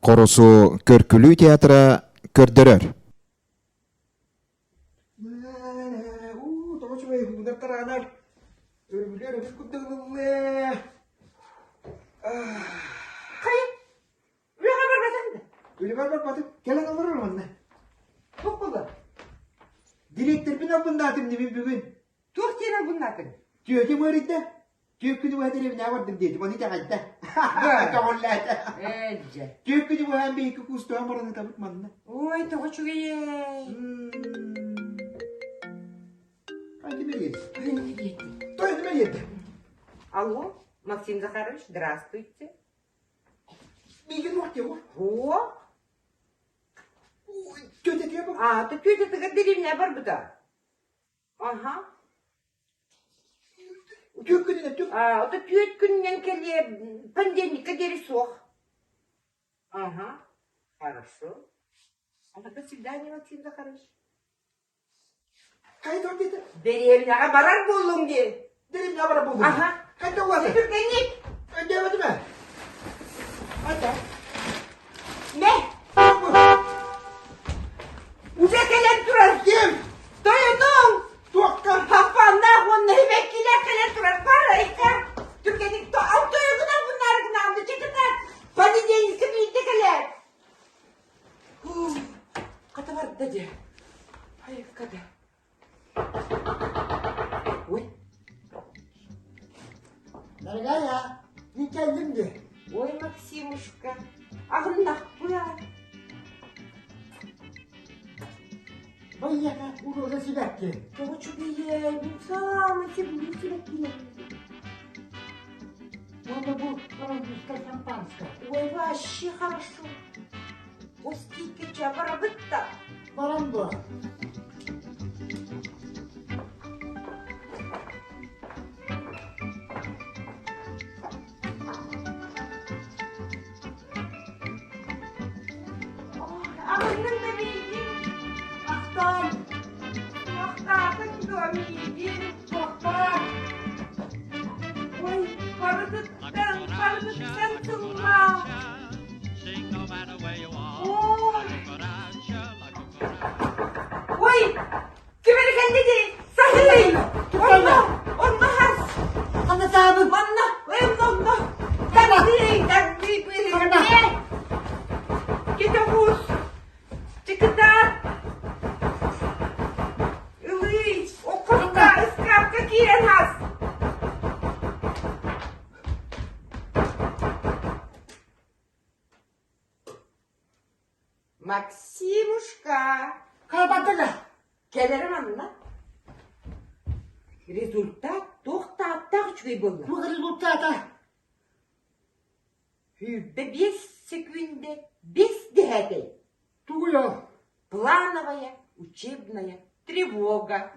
Хорусу Көркүлүү театра көрдөрөр. Уу, тоҕо үчүгэй уунар тараанар. Өрүбүлү өрөбүл курдук ылыллыа. Хайа, үлэҕэ барбатыҥ да? Үлэбэр барбатым. Кэлэн олорор манна. Туох буолла? Дириэктэрбин албыннаатым дибин бүгүн. Туох диэн албыннаатыҥ? Түөтүм ыарыйда. Түөрт күнү быһа дэриэбинэҕэ бардым диэтим, ону итэҕэйдэ. Көҕүллээтэ. Ээ, дьэ. Түөрт күнү быһаан биһикки куустуһан баран ытабыт манна. Ой, тоҕо үчүгэйэй. Хайдым эрийэр. Хайдым диэтэ. Тойдум эрийэрдэ. Алло, Максим Захарович, здравствуйте. Миигин уох диэ О? Түөтэтигэр бар. А, то түөтэтигэр дэриэбинэ барбыта. Аха. Түөрт күнүнэн түк. А, ото түөрт күнүнэн кэлиэ, понедельникка диэри суох. Ага. Хорошо. А до свидания, Максим Захарович. Хайда диэтэ? Дэриэбинэҕэ барар буоллуҥ дии. Дэриэбинэҕэ барар буоллуҥ. Аха. Хайда уолай? Түргэнник. Өйдөөбөтүм ээ. Айда. Мэ. Уже кэлэн турар. Ким? Тойонуҥ! Туохха? Хаппааннаах уонна сибэккилээх кэлэн турар. Бар, айка. Түргэнник ал тойогунан буннаарыгынаанды чыкытаат. Понедельникка биирдэ кэлээр. Хата барда дии. Айыкка да. Ой. Дорогая, мин кэллим дии. Ой, Максимушка, аҕыннахпыа. Байыака уруога сибэкки. Тоҕо үчүгэйэй, мин саамай сөбүлүүр сибэккилэрим. Уонна бу французскай шампанское. Ой, вообще хорошо. Устикича барабыт да. Баран дуо? Аҕынныҥ да миигин. Ахтан! Туохтаатыҥ дуо миигин? Туохтаах! Ой, барытыттан, барытыттан сыллаа. Ой! Ой! Ким эрэ кэллэ дии? Саһый! Онно! Онно хас! Ханна таабын? Манна! Онно, онно! Тардыы, тардыы быыһыгар! Кетебус! Чыкытаат! Ылый! Оккотка, ыскаапка киирэн хас! Максимушка! Хайбардыга! Кэлэрэ манна. Результат туох тааттаах үчүгэй буолла? Туох результата? 25 секүндэ бис дэһээтэй. Тугуй ол? Плановая учебная тревога.